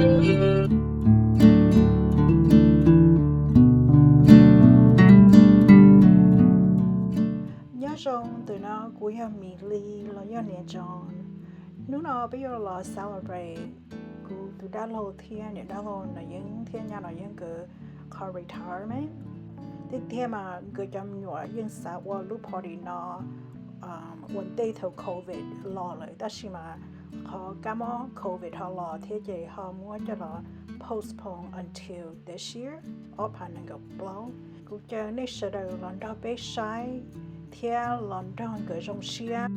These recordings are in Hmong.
Nyob zoo, ntawm no kuv yog Mis Li los yog Niam Tso. Hnub no peb yuav los celebrate kuv tus dab laug thiab niam dab laug Nom Yeeb thiab nyab Nom Yeeb nkawd qhov retirement. Tiag tiag mas nkawd cov me nyuam yeej xav ua lub party no ua ntej thaum covid los lawm, tab sis mas qhov kab mob covid ho los thiab ces ho muab coj los postpone until this year, ob phav nees nkaum plaub. Kuv caw nej sawv daws los nrog peb saib thiab los nrog nkawd zoo siab.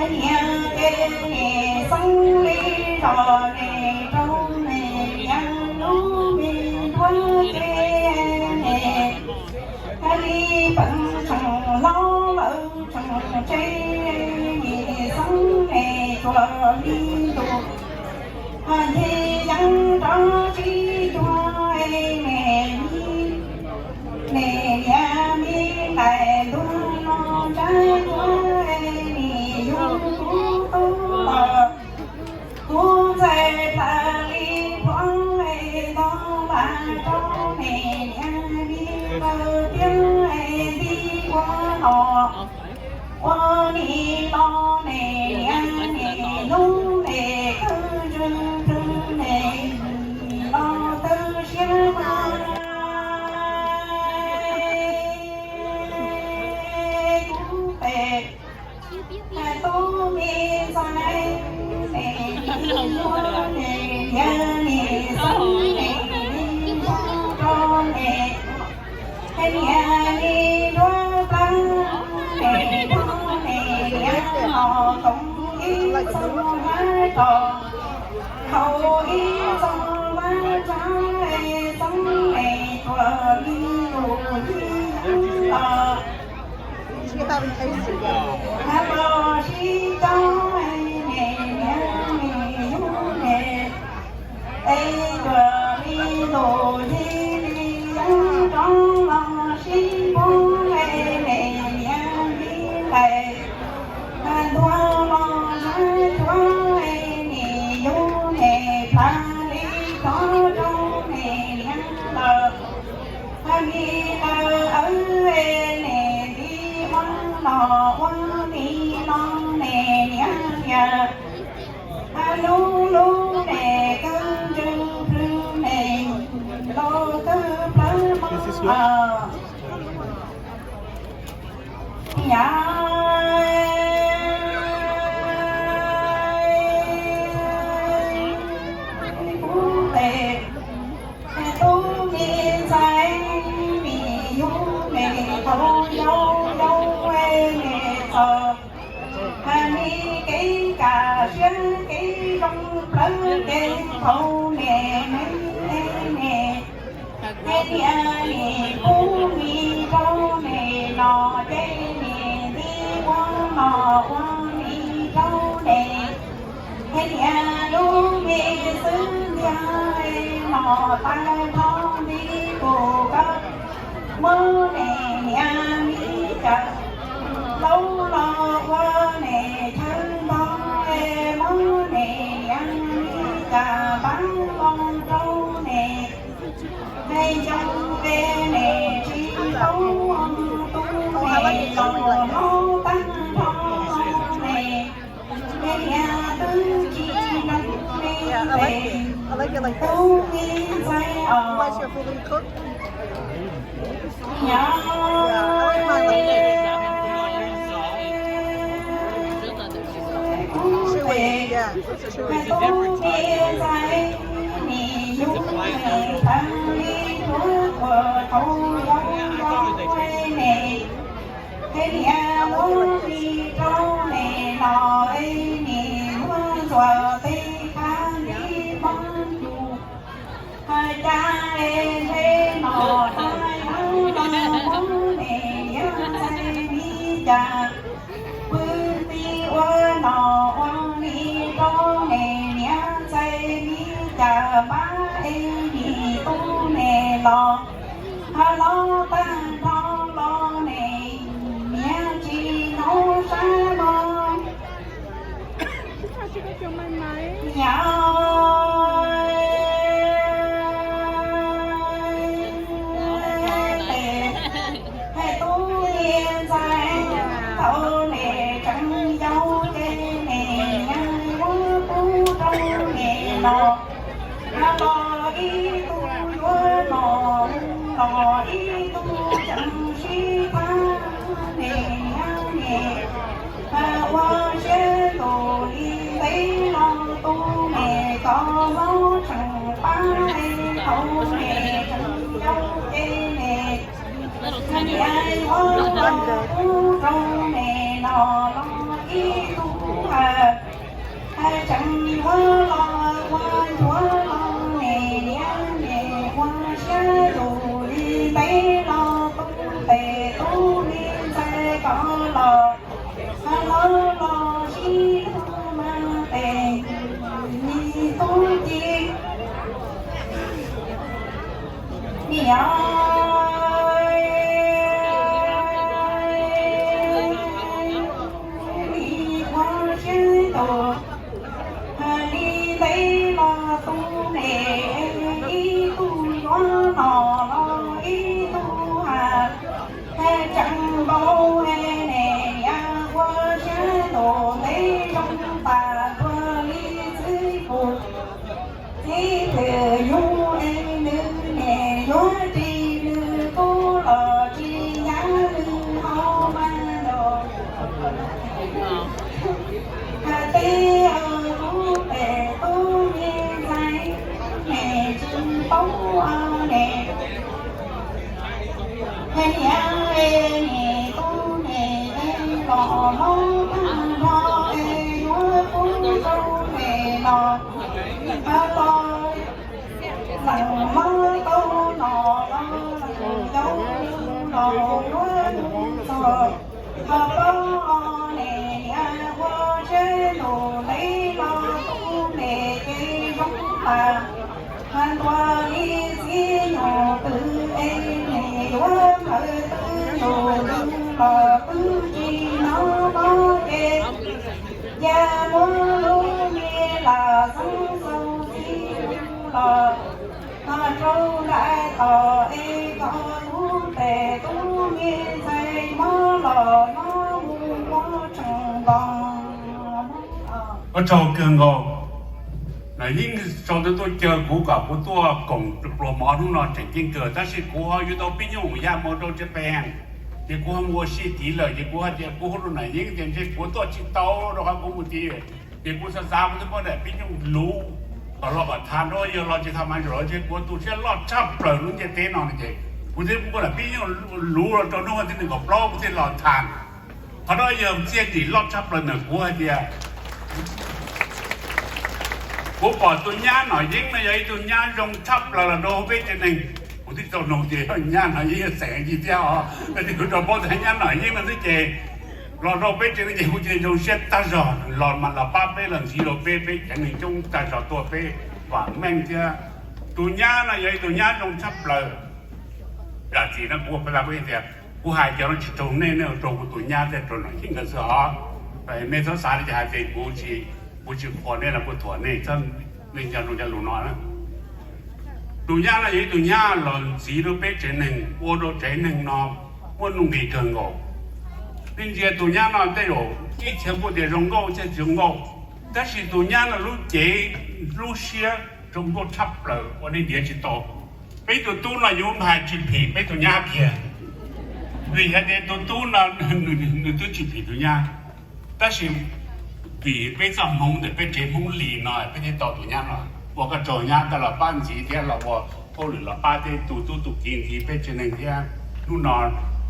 Niam ces nim xeeb li zos nim rau nim niam lub me nruab ces nim hais li peem tseem hlob lawm tseem tseg nim xeeb nim tsuas li ntus. Ho nce yeeb rov tsib cuag nim nim niam me nqaim ntuag no ntsab cuag nim yug kuv tub los kuv ntxhais plas li phuav ntog las rau nim niam me lawm thiab ntij ua los ua nim los nim niam nim hnub nim kawg ntswg ntswg nim los kawg siab mas kuv pem tub me ntxhais nim yuav nim niam nim xeeb nim li ntuag rau nim niam li nruab plab nim rau nim niam los koom ib txoj hlab tos haus ib txoj hlab tsav xeeb nim tsuas li lus yig los hab los sib cog nim niam nim yug nim es tsuas li lus yig li yeeb rov los sib pub nim niam li nqaim ntuag los ntsab cuag nim yug nim plas li rov rau nim niam lawm. Hab li lawm awb nim li ua los ua li los nim niam niam hab lub lub nim kawg ntswg plwg nim los kawg plawv mog. Yam kuv pem tub me ntxhais nim yug nim tau yau yau nim txog hab li kev kam siab kev zoo plawv kev thaum nim me nim Hais tias nim pub mi rau nim no ces nim nti ua no ua mi rau nim. Hais tias lub me xwb ntiag no tag nrho nti kuv koj muab nim niam mi cas laub los ua nim chaw ntog, muab nim niam mi cas npab los rau nim. Hais xyoo peb nim tsis tau tu nim los hnub tag nrho nim, hais tias twb tsis nrog nim pem tub mi ntxhais os. Yog kuv pem tub mi ntxhais nim yug nim pab li tuav kuas tau yau yau nim. Hais tias muab mi rau nim no es nim muab ntxuav peb qab li mob yus. Npe no tais hauv los muab ne niam ntxhais li cas, pw tib ua no ua li rau ne niam ntxhais li cas, pab es nim tub ne los ha los tag nrho los ne niam tsis hnov sab no. Niam tes, hais tub niam ntxhais tau ne tseem yau ces ne niam ua pub rau ne los, los ib tug yuav los, los ib tug tseem sib thab ne niam ne. Ua siab ntuj li ntev los tus me koj mob tseem pab es thaum me tseem yau ces ne niam yuav los pub rau me no los ib tug ha, ha tseem yuav los ua yuav los ne niam ne. Ua siab ntuj li ntev los tus pem tub me ntxhais koj los, ha los los sib hlub mas pem li tub ci. Niam li ua siab ntuj li ntev los tus me ib tug yuav los los ib tug ha, ha tseem npau ne niam ua siab ntuj ntev zoo tas tuag li txwv pus. Txij twg yug es nws ne yuav ris nws kub los tsis nyav nws hau mas los. Hais tias kuv pem tub me ntxhais ne tsis paub ne. Hais tias ne tub ne los mob tag nrho es yuav pub rau ne los, los lees mob tau no los lees yau los yuav mus txog. Ho paub ne niam ua siab ntuj ntev los tus me ces zoo tas, ha ntuag li txiv nyuj twm es ne yuav nplawm twb yus lwm los twb tsis hnov los ces, yog muab lub me lam xeeb xaus txiv los, ho rau nraim tos es koj kuv pem tub me ntxhais mob los mob mus mob tseem npoo. Ua tsaug kawg nkaus. Nam Yeeb sau ntawv tuaj caw kuv kom kuv tuaj koom pluas mov hnub no tseem ceeb kawg, tab sis kuv ho yuav tau Pib Nyuj Yaj mus rau Japan, ces kuv ho mus ua si tid lawm, ces kuv hais tias kuv hu rau Nam Yeeb tias ntshe kuv tuaj tsis tau rau qhov kuv mus tid, ces kuv xav xav kuv twb muab daim Pib Nyuj luv kom los kom tham, rau yog los tsis tham mas zaum no ntshe kuv tu siab loj tshaj plaws lub ntiaj teb no no ces kuv thiaj muab daim Pib Nyuj luv los rau hnub vas thib nees nkaum plaub kuv thiaj los tham. Qhov no yog txiaj ntsig loj tshaj plaws ntawm kuv hais tias kuv pom tus nyab Nom Yeeb no yog ib tug nyab zoo tshaj plaws los rau peb tsev neeg. Kuv twb tau nug tias nyab Nom Yeeb yog xeem Yig thiab os, tab sis kuv rau paub tias nyab Nom Yeeb no xwb ces los rau peb tsev neeg ces kuv cia li zoo siab tag zog, los mas los pab peb, los ntxiv rau peb, peb tsev neeg coob tag zog tuaj peb vam meej thiab. Tus nyab no yog ib tug nyab zoo tshaj plaws. Zam txim no kuv ua pab kuv tias kuv hais cov no tsis raug nej, nej ua raug kuv tus nyab thiab raug Nom Yeeb nkawd xwb os. Nej txhob xav li cas hais tias kuv tsis, kuv tsis qhuas nej los kuv thuam nej, txhob, nej nco rau cov lus no na. Tus nyab no yog ib tug nyab los ntxiv rau peb tsev neeg, ua rau tsev neeg no muaj nuj nqis kawg nkaus. Nej ntsia tus nyab no tej zaum ib txhia kuj tias zoo nkauj, ib txhia tsis zoo nkauj, tab sis tus nyab no lub cev lub siab zoo nkauj tshaj plaws uas nej ntiav tsis tau. Peb tus tub no yuav hais tsis phim peb tus nyab kiag, vim hais tias tus tub no nws twb tsis phim tus nyab, tab sis vim peb txoj hmoov ntawm peb tsev Hmoob Lis no peb thiaj tau tus nyab no. Ua koj tsaug nyab, koj los pab ntxiv thiab los ua hauj lwm los pab tej tus tub tus kiv ntxiv peb tsev neeg thiab. Hnub no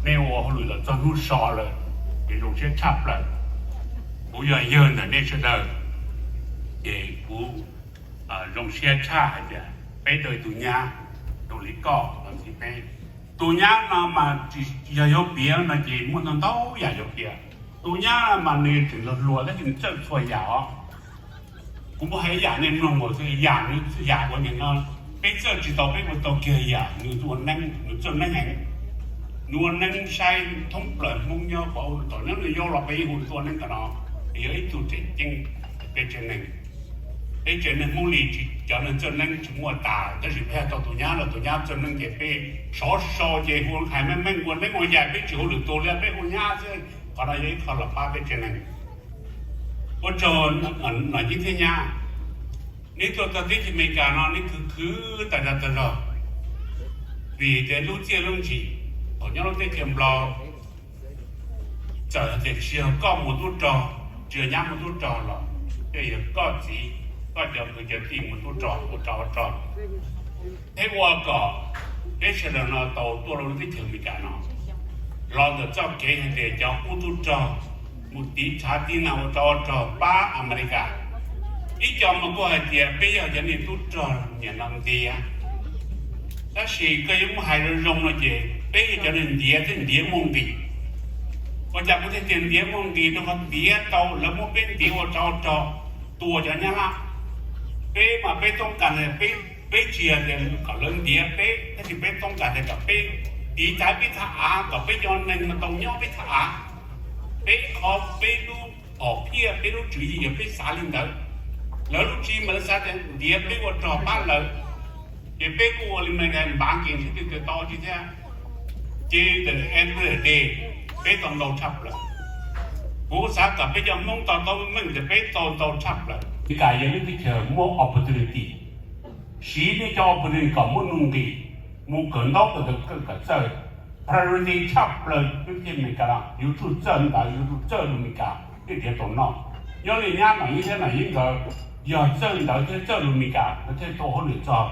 nej ua hauj lwm los txog hnub so lawm, ces zoo siab tshaj plaws. Kuv yog yawg ntawm nej sawv daws, ces kuv zoo siab tshaj hais tias peb tau tus nyab zoo Piav koj los ntxiv peb. Tus nyab no mas tsis yog yuav piav no ces muaj ntau ntau yam yuav piav. Tus nyab mas nws tseem hluas hluas tab sis nws txawj txhua yam os. Kuv muab hais yam nej mloog nkaus xwb, yam nws yam ua nim no peb txawj tsis tau, peb ua tau kiag yam nws ua neeb, nws txawj neeb heev. Nws ua neeb saib thoob plaws Hmoob nyob qhov ub tom nyob nws yau los peb yeej hu nws ua neeb tam no. Yog ib tug tseem ceeb peb tsev neeg. Peb tsev neeg Hmoob li tsis cov neeg txawj neeb tsis muaj tas, tab sis peb yog tau tus nyab los tus nyab txawj neeb ces peb sov sau ces hu hais meej meej ua neeb ua yaig, peb tsis hu lwm tus li, peb hu nyab xwb. Qhov no yog ib qho los pab peb tsev neeg. Ua tsaug Nom Yeeb thiab nyab, neb tuaj txog teb chaws Amelikas no neb khwv khwv tag zog tag zog, vim tias lub txiaj lub ntsig thaum nyob lub teb chaws Nplog txawm tias tsis yog koj mus tub rog, tsis yog nyab mus tub rog los, ces yog koj txiv, koj cov kwv cov tij mus tub rog ua rog ua rog, thiab ua kom peb sawv daws no tau tuaj rau lub teb chaws Amelikas no. Los ntawm txoj kev hais tias cov qub tub rog mus tiv tshav tiv nag ua rog ua rog pab Amelikas. Ib co mas kuj hais tias peb yog cov niag tub rog niam no ntiav, tab sis koj yuav muab hais zoo zoo no ces peb yog cov niag ntiav thiab ntiav muaj nqis. Ua cas kuv thiaj tias ntiav muaj nqis? Rau qhov ntiav tau, lawv muab peb ntiav ua rog ua rog tua cov Nyab Laj. Peb mas peb toob kas tias peb, peb tsis yog tias kom lawv ntiav peb, tab sis peb toob kas tias kom peb tiv thaiv peb thaj av, kom peb cov neeg mas tau nyob peb thaj av. Peb qhov, peb lub hom phiaj, peb lub tswv yim yog peb xav li ntawd. Lawv lub tswv yim mas lawv xav tias ntiav peb ua rog pab lawv, ces peb kuj ua li Amelikas npav nkees sib tw tau tsis thiab. Ces ntawm end of the day peb tau ntau tshaj plaws. Kuv xav kom peb cov Hmoob tau taub meej tias peb tau ntau tshaj plaws. Amelikas yog lub teb chaws muaj opportunity, siv nej cov opportunity kom muaj nuj nqis, mus kawm ntaub kawm ntawv kawm txawj. Priority tshaj plaws lub teb chaws Amelikas, yuav tsum txawj ntawv, yuav tsum txawj lus Amelikas thiaj tiav tau noj. Nyob li nyab Nom Yeeb thiab Nom Yeeb nkawd, yog txawj ntawv thiab txawj lus Amelikas nkawd thiaj tau hauj lwm txog,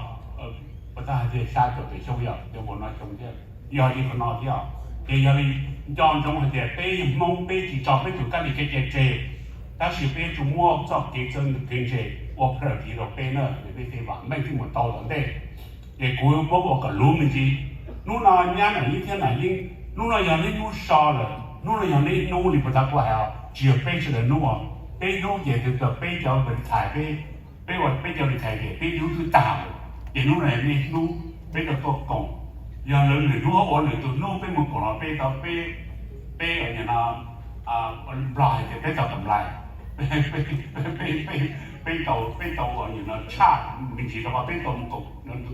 pas tas hais tias xya caum pem xyoo yog, yog npaum no xyoo thiab, yog li qhov no thiab. Ces yog li nco ntsoov hais tias peb Hmoob peb tsis tso peb tus kab li kev cai tseg, tab sis peb yuav tsum muab txoj kev txawj kev ntse ua priority rau peb na, peb tej vam meej thiaj mus tau tom ntej. Ces kuv muab ua kom luv me ntsis. Hnub no nyab Nom Yeeb thiab Nom Yeeb, hnub no yog neb hnub so lawm, hnub no yog neb hnub li puag ta kuv hais, tsis yog peb sawv daws hnub. Peb hnub ces twb txog peb cov retire, peb, peb ua peb cov retire ces peb hnub twb tag lawm, ces hnub no yog neb hnub, peb tau tuaj koom. Yog lawv lwm hnub ua lwm tus hnub peb mus koom los peb tau, peb, peb ua nim no Nplog hais tias peb tau kam lais, peb tau, peb tau ua nim no tshaj me ntsis rau qhov peb tau mus koom,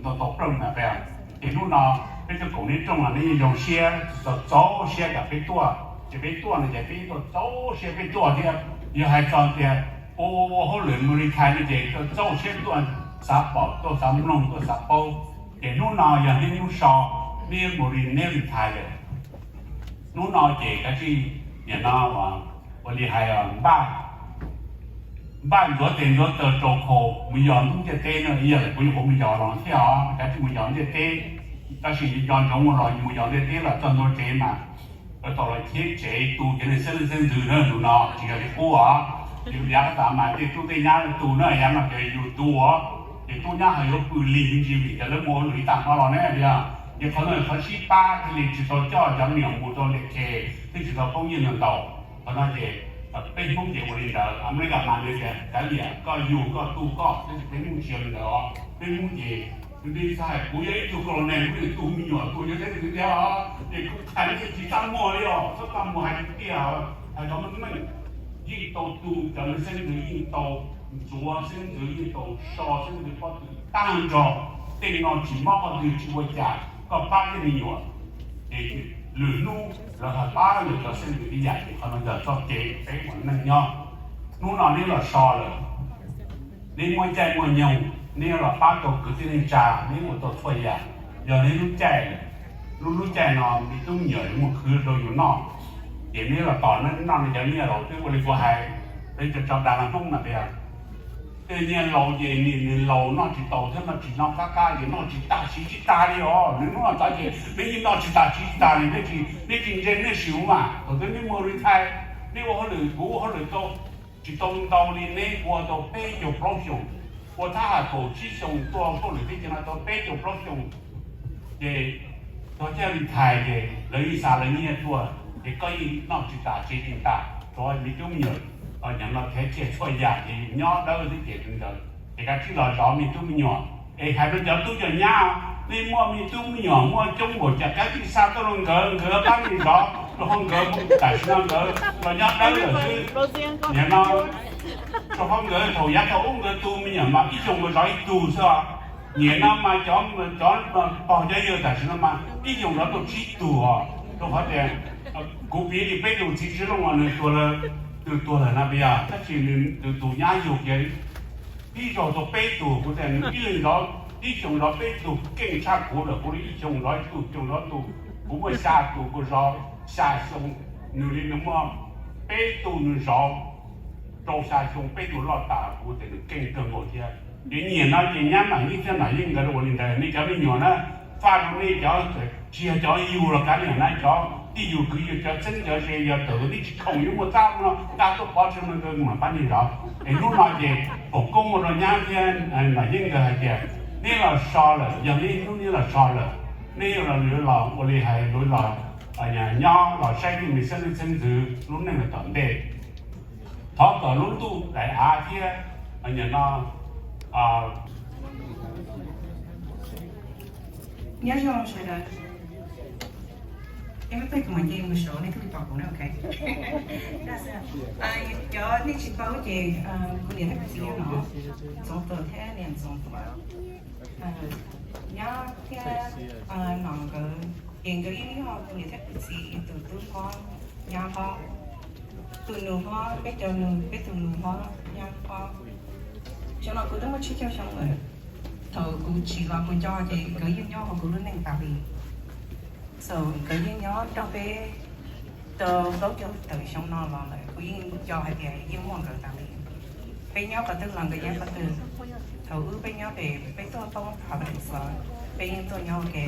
tau plaub na peb. Ces hnub no peb tuaj koom neb rooj los neb yeej zoo siab, txaus siab kom peb tuaj, ces peb tuaj no ces peb tau txaus siab peb tuaj thiab. Yog hais txog tias ua, ua hauj lwm mus retire no ces tau txaus siab tuaj xav pom, tuaj xav mloog, tuaj xav paub. Ces hnub no yog neb hnub so, neb mus re, neb retire lawm. Hnub no ces kav tsij, nim no ua li hais npaj, npaj ntxuav tes ntxuav taw rau khau mus yos ntuj ntiaj teb no, ib yam li kuv nyuam qhuav mus yos los thiab os, kav tsij mus yos ntiaj teb. Tab sis nco ntsoov ua los mus yos ntiaj teb los txog ntua tsev mas yuav tau los cheb tsev tu cov neeg xeeb leej xeeb ntxwv na, tus no tsis yog li qub os. Ces yav tas mas tej tub tej nyab tu na, yav no ces yus tu os, ces tub nyab ho yuav pw lig me ntsis vim cov lawv mus ua lwm ib tag hmo los ne tiag. Ces qhov no qhov sib pab thiaj li tsis tau coj cov me nyuam mus rau daycare, thiaj tsis tau poob nyiaj ntau. Qhov no ces peb Hmoob ces ua li ntawd, Amelikas mas nws tias kav liam koj yug koj tu koj, tab sis peb Hmoob tsis yog li ntawd os. Peb Hmoob ces nws txhais kuv yog ib tug colonel, kuv yeej tu me nyuam tu cov xeeb ntxwv thiab os, ces kuv qhia nej tsis txaj muag li os, txhob txaj muag hais tiag, hais tau meej meej. Yeej tau tu cov xeeb ntxwv, yeej tau ntxuav xeeb ntxwv, yeej tau so xeeb ntxwv pob tw tag nrho. Tej no tsis mob pob tw tsis ua cas, koj pab tej me nyuam, ces lwm hnub lawv ho pab lwm cov xeeb ntxwv ib yam. Ces qhov no yog txoj kev peb ua neej nyob. Hnub no neb los so lawm, neb muaj caij muaj nyoog, neb los pab tau kwv tij neej tsa, neb ua tau txhua yam. Yog neb lub caij lawm, lub lub caij no me tub me nyuam yuav mus khwv rau yus noj, ces neb los tos noj neb cov nyiaj laus. Twb ua li kuv hais, peb cov tso dag Hmoob na tias, tej nyiaj laus ces nws laus noj tsis taus thiab, noj tsis noj qab qab ces noj tsis tag siv tsis tag li os. Nws hnub no txog ces neb yeej noj tsis tag siv tsis tag li, neb tsis ntse neb siv mas. Thaum twg neb mus retire, neb ua hauj lwm, kuv ua hauj lwm tau tsis tau ntau li neb, ua tau peb caug plaub xyoos, ua thab ham kaum tsib xyoos, tuaj hauj lwm teb chaws no tau peb caug plaub xyoos. Ces txog caij li thais ces lawv yeej xa lawv nyiaj tuaj, ces koj yeej noj tsis tas tsev tsis tas, rau me tub me nyuam, nyob no thev tsiaj txhua yam ces yus nyob dawb xwb ces ntawd. Ces kav tsij los zov me tub me nyuam. Es hais rau cov tub cov nyab, nej muaj me tub me nyuam muaj coob npaum cas kav tsij xa tuaj rau nkawd, nkawd pab nej zov, rau qhov nkawd tam sim no nkawd los nyob dawb lawm xwb. Nim no, rau qhov nkawd thaum yav thaum ub nkawd tu me nyuam mas ib xyoos nkawd zov ib tug xwb os. Nim no mas cov, cov pog cov yawg tam sim no mas ib xyoos zov tau tsib tug os. Rau qhov tias kuv piav li peb tus txiv Tswv Looj uas nws tuag lawm, nws tuag lawm no puas yog, tab sis nws tus nyab yug kiag ib zaug tau peb tug, kuv tias nws ib leeg zov, ib xyoos zov peb tug keej tshaj kuv lawm, kuv li ib xyoos zov ib tug, xyoo zov tus, kuv muaj xya tus kuv zov xya xyoo, nws li nws muaj peb tug nws zov rau xya xyoo peb tug loj tas, kuv tias nws keej kawg nkaus thiab. Ces nim no ces nyab Nom Yeej thiab Nom Yeej nkawd ua li ntawd, nej cov me nyuam na, faj rau nej cov, tsis yog cov yug los kav liam na, cov tij yug kwv yug cov txheeb cov ze yog tawm nej tsis khoom yuav muaj txab no nqa tuaj pov tseg no nkawd mam pab nej zov. Es hnub no ces foom koob ua rau nyab thiab Nom Yeej nkawd hais tias neb los so lawm, yog neb hnub neb los so lawm, neb yuav los ua li hais lus los nyob los saib nej me xeeb leej xeeb ntxwv lub neej los tom ntej. Thov kom lub ntuj daim av thiab no nyob zoo sawv daws. Em, peb kuv mam nce mus saud nej thiaj li pom kuv na, ok. Cov nej tsis paub ces kuv niam thiab kuv txiv nyob no, Ntxoov Tuam thiab niam Ntxoov Tuam, nyab thiab nom nkawd, ces nkawd yeej yog kuv niam thiab kuv txiv tus tub hlob, nyab hlob, tus nus hlob, peb cov nus, peb tus nus hlob, nyab hlob. Xyoo no kuv twb muaj tsib caug xyoo lawm. Thaum kuv tsim los kuv nco ces nkawd yeej nyob hauv kuv lub neej tas li. So nkawd yeej nyob nrog peb tau plaub caug tawm xyoo no los lawm, kuv yeej nco hais tias yeej muaj nkawd tas li. Peb nyob qhov twg los nkawd nyob qhov twg. Thaum ub peb nyob pem, peb tuaj poob Providence los peb yeej tuaj nyob ua ke.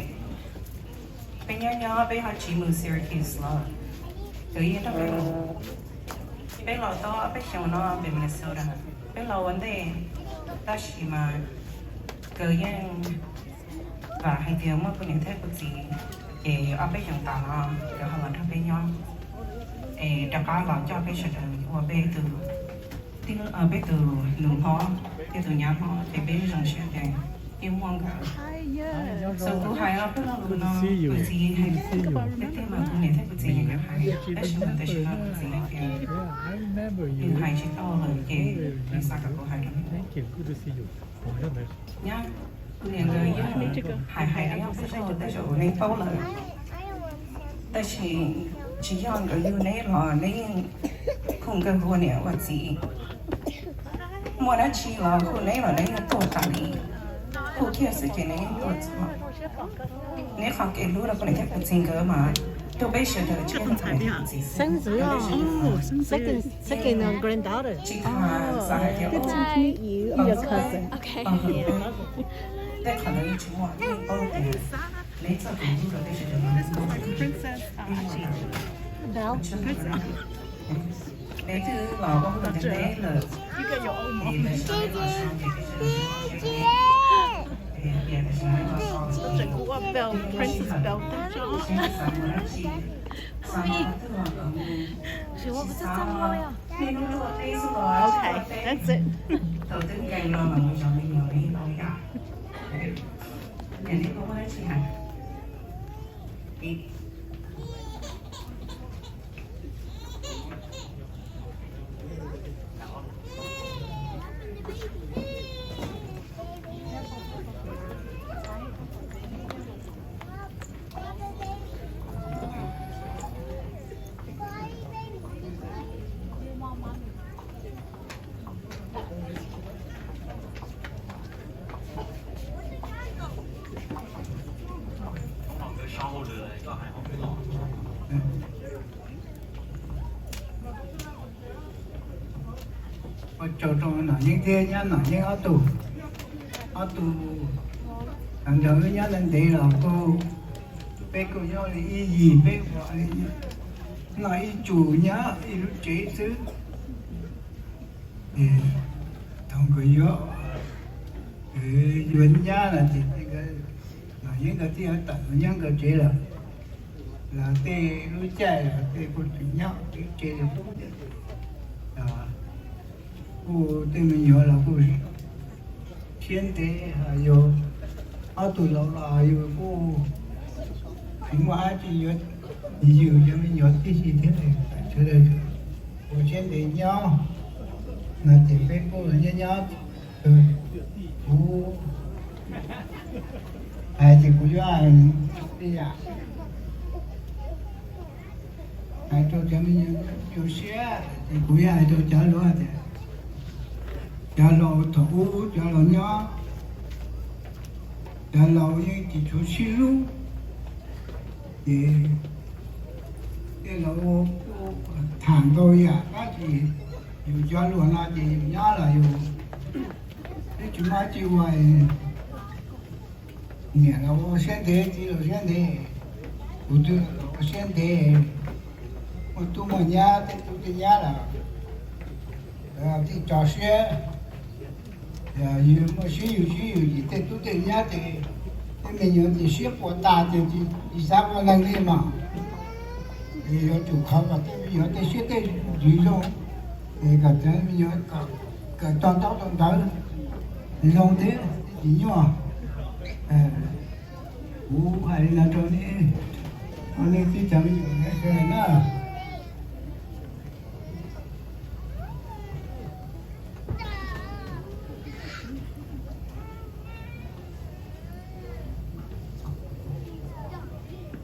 Peb nyob nyob peb ho tsiv mus Syracuse los nkawd yeej nrog peb mus. Peb los tau ob peb xyoos no pem Minnesota, peb los ua ntej, tab sis mas nkawd yeej vam hais tias muaj kuv niam thiab kuv txiv, ces ob peb xyoos tas no nkawd ho los nrog peb nyob, es rov qab los coj peb sawv daws ua peb tus, peb tus nus hlob thiab tus nyab hlob, ces peb zoo siab tias yeej muaj nkawd. Xav kuv hais peb lo lus no, kuv txiv hais tiag tiag mas kuv niam thiab kuv txiv nkawd hais, tab sis mas tam sim no kuv txiv hais tias nws hais tsis tau lawm ces nws xav kom kuv hais rau nws. Nyab, kuv niam nkawd yeej hais hais rau peb, tej zaum nej paub lawm, tab sis tsis yog nkawd yug neb los neb yeej khu nkawd ua niam ua txiv. Muaj dab tsi los khu neb los neb yeej tuaj tas li, khu kiag xwb ces neb yeej tuaj txog. Neb qhov kev hlub rau kuv niam thiab kuv txiv nkawd mas rau peb sawv daws tsis yog txog niam txiv xwb. Tsis tas xav hais tias tej qhov ntawd yeej tsis muaj, yeej paub tias neb txoj kev hlub rau peb sawv daws. Neb twb los ua ntej neb lawm, es tam sim no los so ces peb sawv daws tsis muaj siab neb, es hais tias tam sim no los so lawm ces peb muaj sij hawm, seb xav mus dab tsi, xav mus qhov twg los kom mus, tsis xav los nej lub luaj teb xwb los tsis tau teb, thaum twb nkees los los mus zov me nyuam me ntau yam. Niam, neb puas muaj dab tsi hais? Ua tsaug rau Nom Yeeb thiab nyab Nom Yeeb ob tug, ob tug, sawv daws wb nyob ntev ntev los kuj, peb kuj nyob li ib yig, peb ua li noj ib tsum nyob ib lub tsev xwb. Thaum nkawd yuav, yuav nyab los ces nkawd, Nom Neb nkawd thiaj tawm mus nyob nkawd tsev lawm. Los tej lub caij los tej kuj tseem nyob tsev li qub. Kuj tej me nyuam los kuj siab ntev, yus ob tug laus los yus kuj tsis muaj dab tsi yuav yws cov me nyuam tib si thiab. Sawv daws ua siab ntev nyob no ces peb kuj nyob nyob. Kuv hais ces kuv yuav hais ib yam hais rau cov me nyuam tu siab, ces kuv yuav hais rau cov laus tias, cov laus thaum ub cov laus nyob, cov laus yeej tsis tshua sib hlub, ces tej laus tham ntau yam, tab sis yus cov hluas no ces yus nyob los yus twb tsis muaj dab tsi ua. Niam los ua siab ntev, txiv los siab ntev, kuv twb los ua siab ntev, muaj tub muaj nyab, tej tub tej nyab los thiaj tso siab. Yus muaj siab yus siab yus ces tej tub tej nyab ces tej me nyuam ces siab puas tas ces tsis xav ua neeg li mas. Es yuav tsum kho kom tej me nyuam tej siab tej ntsws zoo, es kom cov me nyuam kom tso ntaub tso ntawv zoo thiab tsis nyuaj. Kuv hais li no rau nej, rau nej tib cov me nyuam sawv daws na.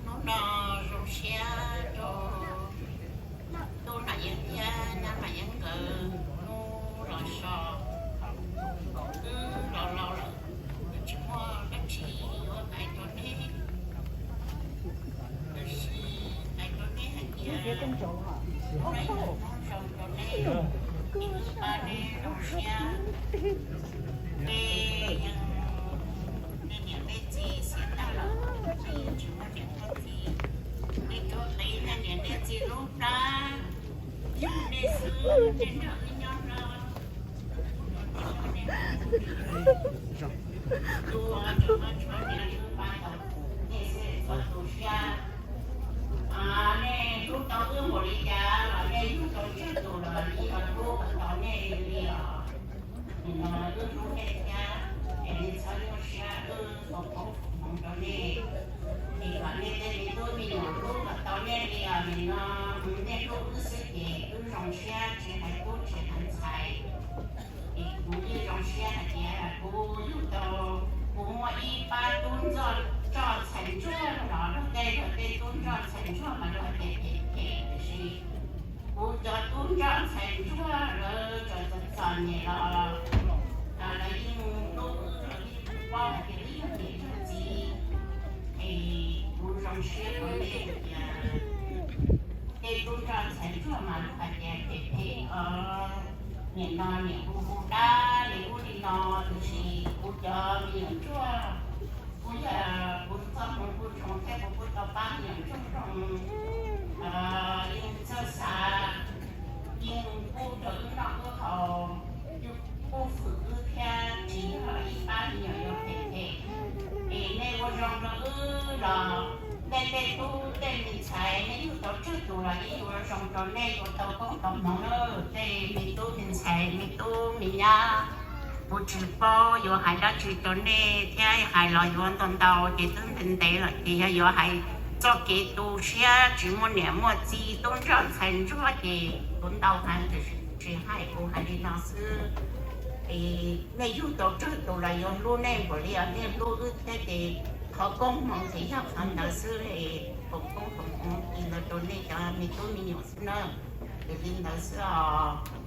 Hnub no zoo siab rau tub Nom Yeeb thiab nyab Nom Yeeb nkawd hnub los so, wb los laus lawm, wb tsis muaj dab tsi yuav hais rau neb, tab sis hais rau neb hais tias hnub no yog hnub zoo rau neb, pab neb zoo siab. Neb yeej, nej niam nej txiv xiam tag lawm, nej yeej tsis muaj niam muaj txiv, nej tuav qiv nej niam nej txiv lub plab, yug nej xwb nej nrog wb nyob no. Nej hlub tau wb npaum li cas los nej yug tau tsawg tus los wb yuav hlub tau nej li os. Nim no wb hlub nej thiab, es nej txhob nyuaj siab, wb foom koob foom hmoov rau nej, es kom nej tej me tub me nyuam hlub kom tau nej li os. Nim no nej hlub wb xwb ces wb zoo siab tsis hais tub tsis hais ntxhais. Es kuv yeej zoo siab hais tias kuv yug tau, kuv muaj ib pab tub ntsoj ntxhais ntsuag los luag tej, luag tej tub ntsoj ntxhais ntsuag mas luag hais tias phem phem, tiam sis kuv cov tub ntsoj ntxhais ntsuag lawv txom txom nyem los lawv yeej hlub wb, lawv yeej paub hais tias wb yog niam yog txiv. Es kuv zoo siab rau nej tias tej tub ntsoj ntxhais ntsuag mas luag hais tias phem phem, niam no niam hu hu dab li ub li no, tiam sis kuv cov me nyuam ntsuag, kuv yog kuv txoj hmoov kuj zoo thiab kuv kuj tau pab me nyuam ntsuag zoo, yeej txawj xav, yeej pub rau wb noj wb haus, yeej pub fwm wb thiab tsis yog ib pab me nyuam yuav phem phem. Es nej ua zoo rau wb los nej tej tub tej me ntxhais nej yug tau tsawg tus los yeej yuav zoo rau nej, yuav tau koob tau hmoov na. Tej me tub me ntxhais me tub me nyab, kuv tsis paub yuav hais dab tsi rau nej thiab hais los yuav ntau ntau ces twb ntev ntev lawm ces yog yuav hais txoj kev tu siab tsis muaj niam muaj txiv tub ntsoj ntxhais ntsuag ces kuv ntau heev, tiam sis tsis hais, kuv hais li no xwb. Es nej yug tau tsawg tus los yuav hlub nej npaum li os, nej hlub wb thiab ces qhov koob hmoov ces yog qhov ntawd xwb, foom koob foom hmoov li ntawd rau nej cov me tub me nyuam xwb na. Ces li ntawd xwb os.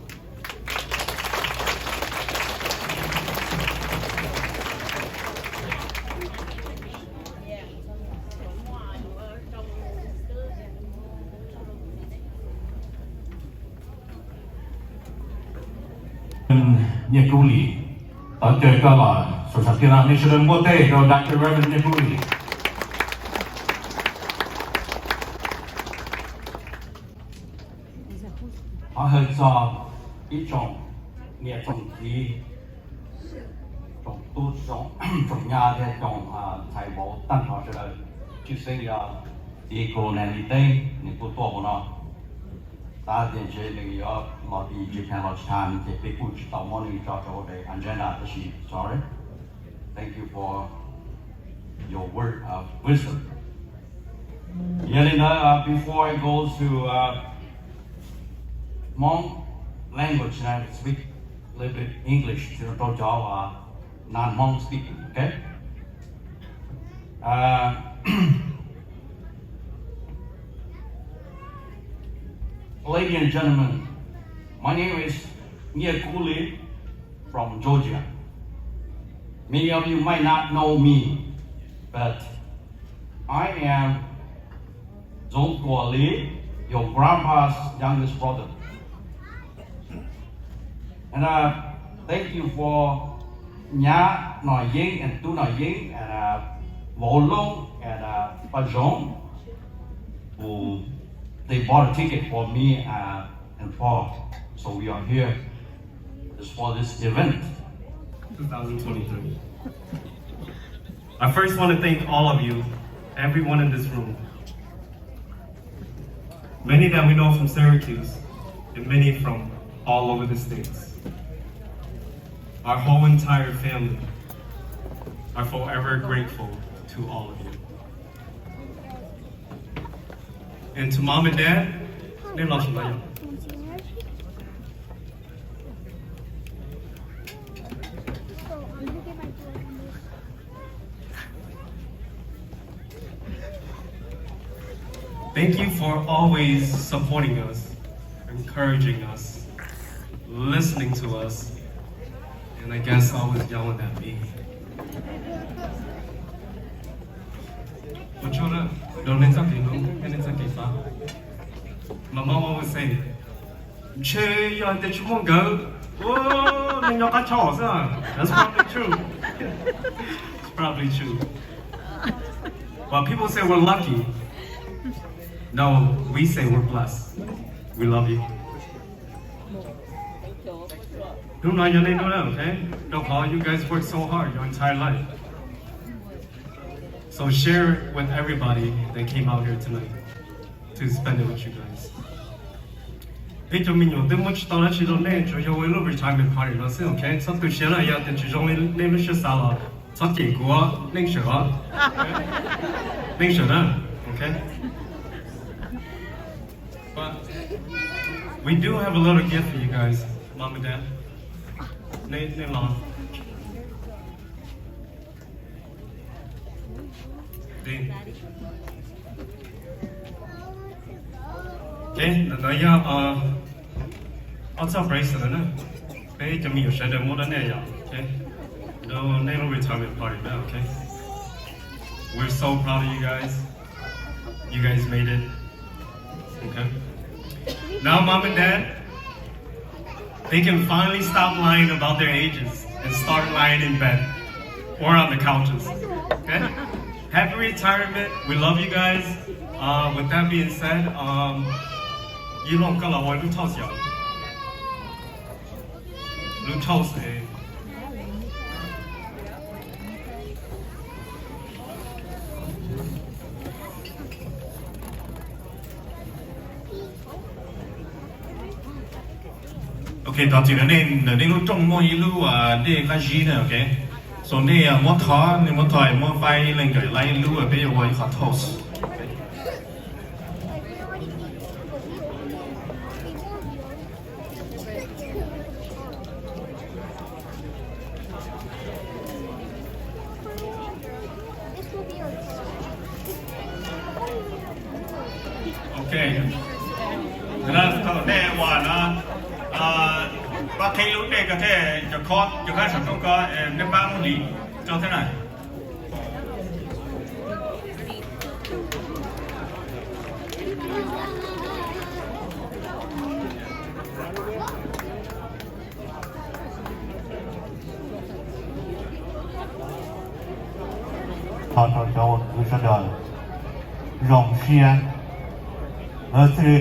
Nyiaj Kub Lis, tau caw koj los saum sam thiaj no, nej sawv daws npuaj teg rau Doctor Reverend Nyiaj Kub Lis. Thov hawm txog ib tsoom niam tsoom txiv, tsoom Tub tsoom nyab thiab tsoom ntxhais vauv tag nrho sawv daws, tshwj xeeb yog txiv Colonel Lis Teeb nws kuj tuaj hauv no. Xav tias ntshe nws yuav los tim Japan los tsis tas nws ces peb kuj tsis tau muab nws tso rau hauv daim agenda tab sis sorry. Thank you for your word of wisdom. Yog li ntawd, uh, before I go to uh, Hmong language, and I speak a little bit English to rau cov uh, non-Hmong speaking, okay? Uh, ladies and gentlemen, my name is Nyiaj Kub Lis from Georgia. Many of you might not know me, but I am Zoov Kuam Lis, your grandpa's youngest brother. And uh, thank you for Nyab Nom Yeeb and Tub Nom Yeeb and uh, Vauv Loob and uh, Paj Zoov, who they bought a ticket for me uh, and Paul. So we are here just for this event. Two thousand twenty-three. I first want to thank all of you, everyone in this room. Many that we know from Syracuse, and many from all over the states. Our whole entire family are forever grateful to all of you. And to mom and dad, nej los sawv daws. Thank you for always supporting us, encouraging us, listening to us, and I guess always yelling at me. Ua tsaug na, rau nej txoj kev hlub thiab nej txoj kev pab. My mom always say, ntshe yog tias tsis muaj nkawd, ua, nej nyob qab tshauj xwb. That's probably true. It's probably true. But people say we're lucky. No, we say we're blessed. We love you. Hnub no yog nej hnub na, okay? Rau qhov you guys work so hard your entire life. So share with everybody that came out here tonight to spend it with you guys. Peb cov me nyuam twb muab tsis tau dab tsi rau nej, tsuas yog ua ib lub retirement party no xwb, okay? Txhob tu siab na, yog tias tsis zoo li nej lub siab xav los txhob cem kuv, neej sawm os. Neej sawm na, okay? But we do have a little gift for you guys, mom and dad. Nej, nej los. Ok, ntawm no yog ob txoj bracelet na. Peb cov me nyuam sawv daws muab rau nej yom. Ok, rau nej lub retirement party na. Ok, we're so proud of you guys. You guys made it. Okay. Now, mom and dad, they can finally stop lying about their ages and start lying in bed or on the couches. Okay? Happy retirement. We love you guys. Uh, with that being said, um, Yij Looj, koj los ua lub toast yom. Lub toast. Ok, thov txim na, nej, ntawm nej lub rooj muaj ib lub dej qab zib na, ok. So nej muab thov, nej muab thov, muab faib ib leeg kom laib ib lub, peb yuav ua ib qho toast. Ok, thaum nej ua no, pab qhib lub dej ko thiab, cov khob, cov khob saum rooj ko, nej pab muab hliv rau thiab na. Thov rau cov uas kwv sawv daws zoo siab, lawv thiaj li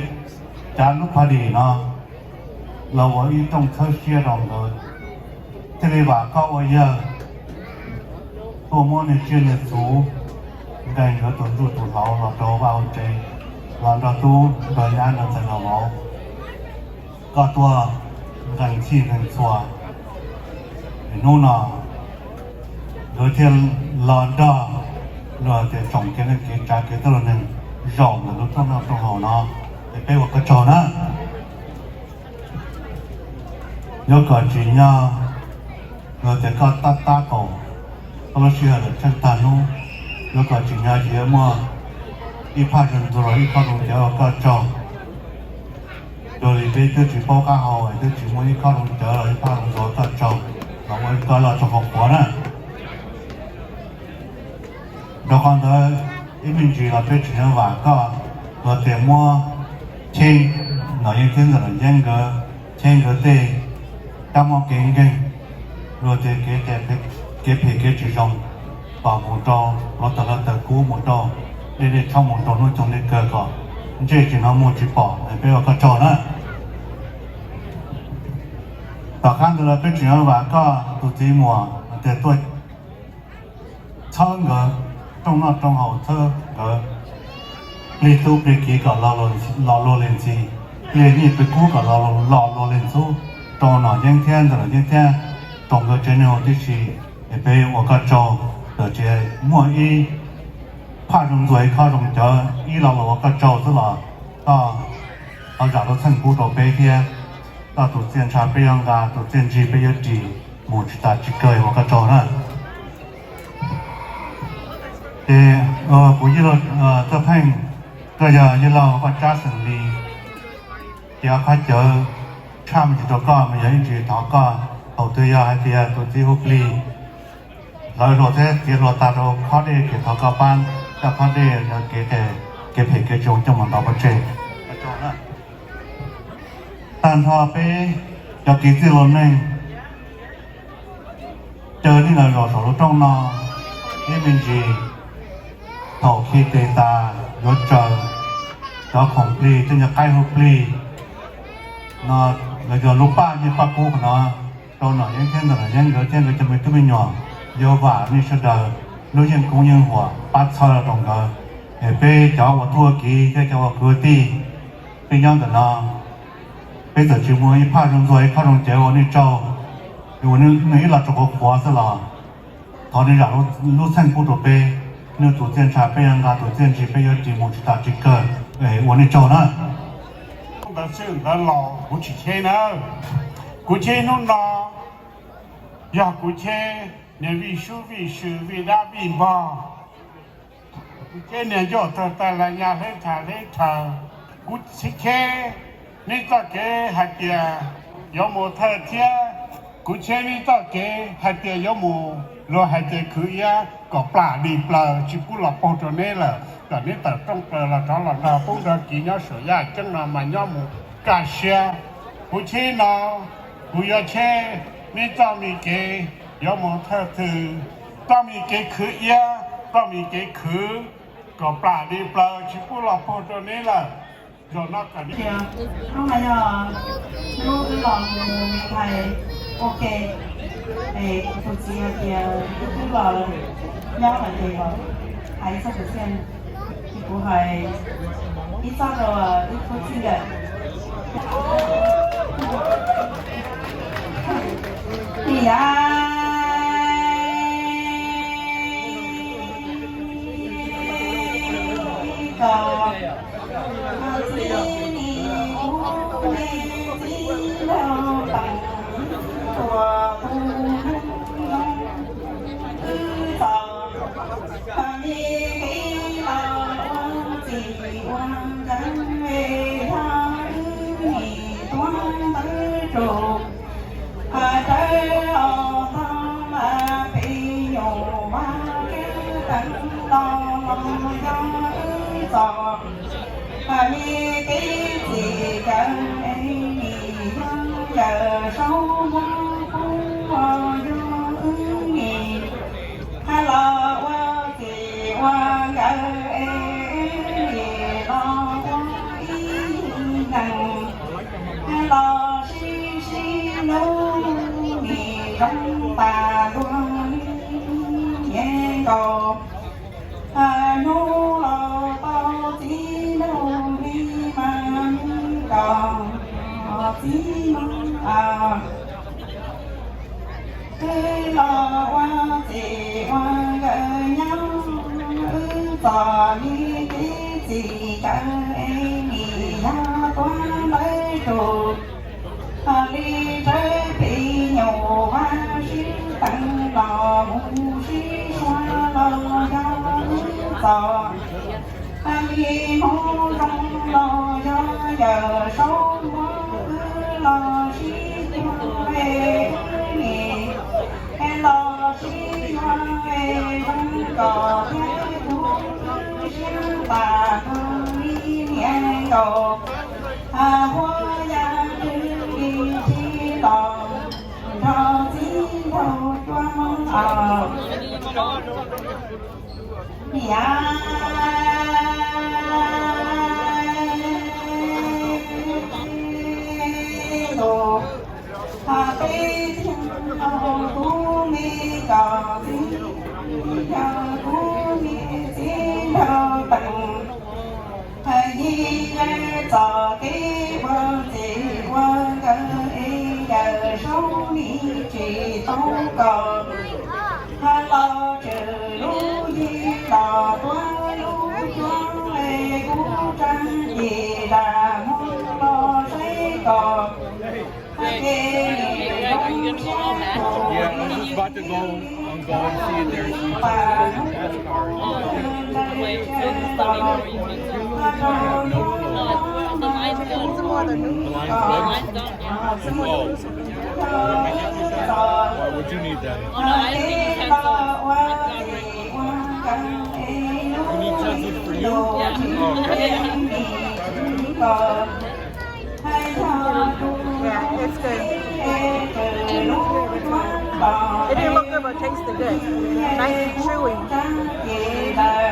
cab lub party no los ua ib rooj txhawb siab rau nkawd, thiaj li vam koj ua yawg, tuaj muab niag tsiaj niag txhu nkees nkawd tus ntsuj tus hlauv los rau vaj hauv tsev, los nrog tub nrog nyab nrog ntxhais nrog vauv, koj tuaj nqee txhij nqee txhua. Hnub no nkawd thiaj los nrog luag tias tsoom kev neej kev tsav kev txawj lus neeg zaum ntawm lub rooj noj rooj haus no, es peb ua koj tsaug na. Yuav kom tsim nyog luag tias koj tab tab kaum ob lub sij hawm lawm tsheej tag hnub, yuav kom tsim nyog ces yuav muaj ib phaj zoo ntxuag los ib khob zoo cawv ua koj tsaug. Cuag li peb twb tsis paub qab hau es twb tsis muaj ib khob zoo cawv los ib phaj zoo ntxuag ua koj tsaug, los ua koj los tsaug qhuav qhuav na. Rau qhov ntawd ib me ntsis los peb tseem yuav vam koj, luag tias muab cheb Nom Yeeb thiab Ntxawm Nom Yeeb nkawd, cheb nkawd tej kab mob kev nkeeg, luag tias kev phem kev tsis zoo, kom mus rau hluav taws hluav taws kub, mus rau dej dej tshoob, mus rau hnub coog dej kawg kom ntsej tsis hnov muag tsis pom, peb ua koj tsaug na. Tom qab ntawd los peb tseem yuav vam koj tus txiv muam tias tuaj txhawb nkawd rooj noj rooj haus, txhawb nkawd plig tub plig kiv kom lo luag li ntxi, plig nyiaj plig kub kom lo luag li ntxub, rau Nom Yeeb thiab Ntxawm Nom Yeeb thiab rau nkawd tsev neeg huv tib si, es peb ua koj tsaug. Lawm tsis muaj ib phaj zoo ntxuag ib khob zoo cawv ib lo lus ua koj tsaug xwb los koj ho zam lub txheej pub rau peb thiab. Koj tus txiaj ntsha peb yuav nqa, tus txiaj ntsig peb yuav ris mus tsis tas tsis kawg, ua koj tsaug na. Ces kuv Txawj Pheej, koj yog yawg laug Vaj Tsab xeem Lis, ces ob qhov cawv tshaj me ntsis rau koj mas yog ib ntsis thov koj, thaum twg yog hais tias tus txiv hu plig hlawv hluas thiab txiav hluas tag rau khob dej ces thov koj pab coj khob dej, kev phem kev tsis zoo coj mus ntov pov tseg. Tag nrho peb cov kev txawj lus neeg caw nej los zaum saum lub rooj no ib me ntsis. Thaum khi tes tas yuav tsaws cov khoom plig, tej nyuag qaib hu plig no, los yog lub paj nyiaj paj kub no rau Nom Yeeb thiab Ntxawm Nom Yeeb nkawd thiab nkawd cov me tub me nyuam. Yuav vam nej sawv daws lub yeej koob yeej huam pab txhawb los rau nkawd. Es peb cov ua tub ua kiv thiab cov ua kwv ua tij, peb nyob ntawm no, peb txawm tsis muaj ib phaj zoo ntxuag ib khob zoo cawv ua nej tsaug, ua nej ib lo tsaug qhuav qhuav xwb los thov nej zam lub txheej pub rau peb. Nej tus txiaj ntsha peb yuav nqa, tus txiaj ntsig peb yuav ris mus tsis tas tsis kawg. Ua nej tsaug na. Ntawd xwb ntawd los kuv tsis cheb na. Kuv cheb hnub no yog kuv cheb niag vij sub vij sw vij dab vij npog, kuv cheb niag ncauj tawg tawg la nya hleb thav hleb thaw. Kuv cheb neb txoj kev hais tias yuav mus thawj thiab, kuv cheb neb txoj kev hais tias yuav mus, luag hais tias khwv iab kom plam li plaws tsis pub los paug rau neb lawm, kom neb tawm rooj plaws los rov los nrog pub nrog kiv nyob saum yaj ceeb no mas nyob mus kaj siab. Kuv cheb no, kuv yuav cheb neb txoj me kev yuav mus thawj thwm, txoj me kev khwv iab, txoj me kev khwv kom plam li plaws tsis pub los paug rau neb lawm. Zaum no kom neb, hnub no yog hnub wb los mus me ntxhais ua ke, es kuv tus txiv hais tias wb twb los nyob lawm ces hais txog tus txiaj, ces kuv hais ib txoj rau wb tub txij nkawm. Ib yam kom txij ni kuv me txiv laug teem tuam tus zoo wb txom, me txiv laug ua txij ua nkawm, yog wb nim tuav ntawv rau rawv os, tog peb nyuam vaj keb teev los yog wb txom, me txiv txiv nkawm, nim yog nkawm saub muab pub yog wb nim los ua txij ua nkawm, nim los ua ib neeg los sib sib hlub, nim zoo tas ntuag li niam. txiv, wb los ua txiv ua nkawm nyob, wb txom li kev txim kawg es nim yog tuab ntawv tus. Li tsawb pem nyuam vaj sib teev los mus sib suav los yog wb txom. Li hmoob zoo los yog yawm saub muab wb los sib cuag es wb nim los sib yuav es zoo kom thiab kuv siab tas tus li niam nkaus. Huab yaj twb li tsis los nrog txiv nraug cuab hmoob os. Niam tus, peb tug tub me kom txiv, yog tub me txiv nraug teem. Yig txom kev ua txiv ua nkawm es yawm saub nim tsis tau kom. Los tshwm lub yig los tuab lub cuab es kuv tsa cim zam mus los saib kom. Yeah, I'm just about to go and go and see if there's some NASCAR. The line's good? Oh. Why would you need that? You need something for you? Oh. Yeah, it's good. It didn't look good, but it tasted good. Nice and chewy. Hah? You done?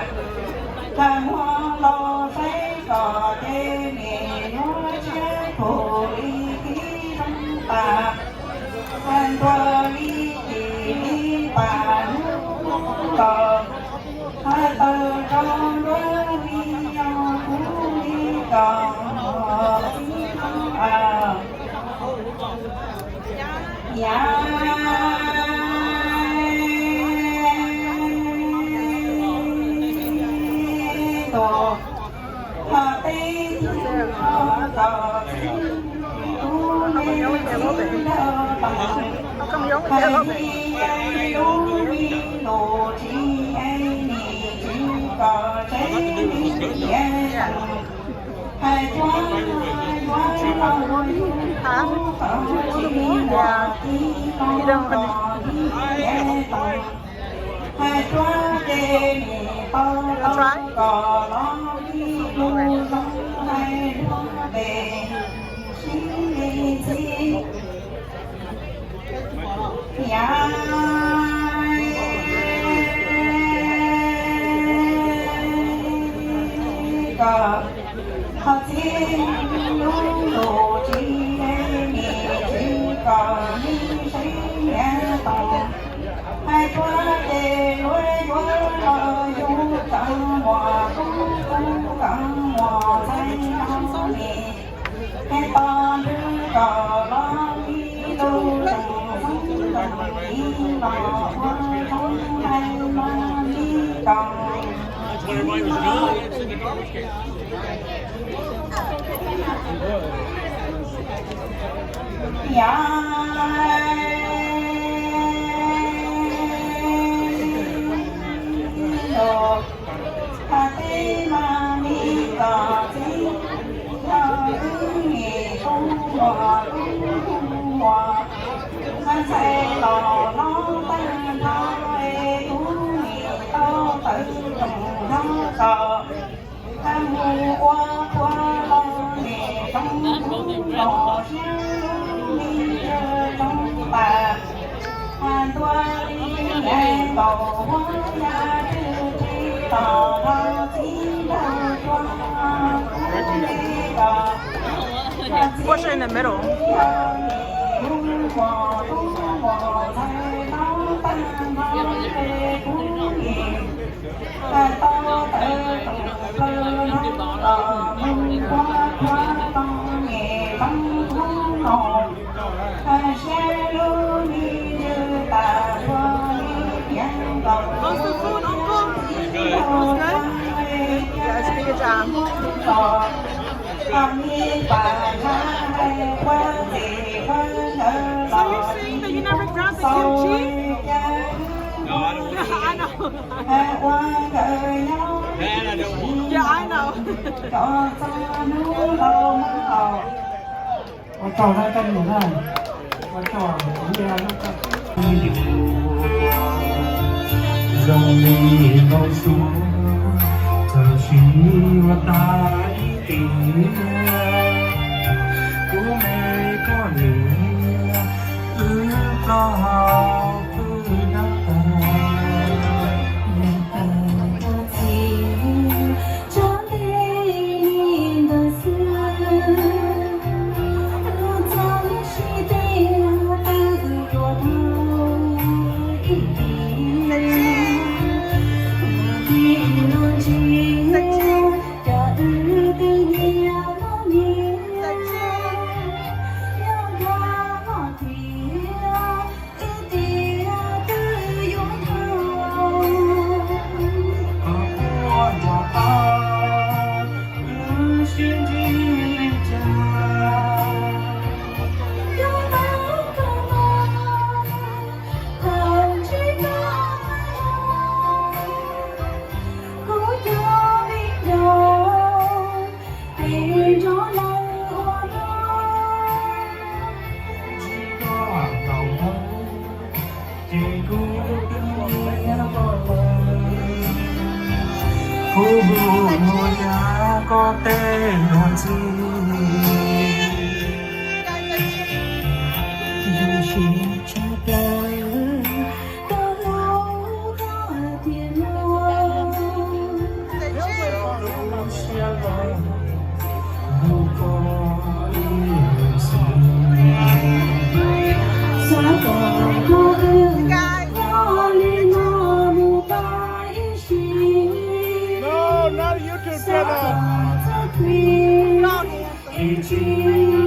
I'll try. Kom qhov txij lub ntuj tsis nim tsis kom neb saib nyias tau. Hais tsuag ces luag yuav los yug tau muam kub kub kom muam txhais los nim. Hais tos nrwg kom los ib lub zoo zoo ib los ua zoo hais los ib kom. Yog los teb mas me kom txiv, yog wb nim tub muam tub muam, mas ntxhais los hlob tag nrho es tub nim tau tawv roos hlob tso. Mus ua qhua los nim zoo kub los siab lub me ntsws zoo tas. Ntua li nkaus huab yaj twb tsis los rau txiv nraug cuab kub li los. Push it in the middle. Yog nim lub muam tub muam ntxhais hlob tag nrho es kub nim tau tawv roos plaws hlob los mus ua qhua los nim zoo kub So you saying that you never grabbed the kimchi? Yeah, I know. Yeah, I know. Ua tsaug na, koj niam na, ua tsaug kuv niam na. Zoo li npau suav txawm sim ua tag ib tis, kuv me koj niam wb plaub hau pw nyob tag. Tso ntej li ntawd xwb, wb txoj sib tw twb yuav dhau ib tis, ua tib no ntsis, cas wb twb nyias los nyias, yog dhau hom thiab, ib tis twb yuav dhau. Koj puas nco qab wb sib ntsib li cas? Yog hnub kawg mas thaum ntsib koj, kuv cov viv ncaus pem nrog lawv ua luag. Ntsib koj tau hnub, ces kuv twb nyiam koj lawm. Kuv hu ua nyab koj tej nruab ntxhi, zoo siab tshaj plaws, koj hlub koj tiag luaj. Siab koj hlub koj ib leeg xwb, xav kom koj wb nyob li no mus tau ib sim, xav kom txoj kev ib tsis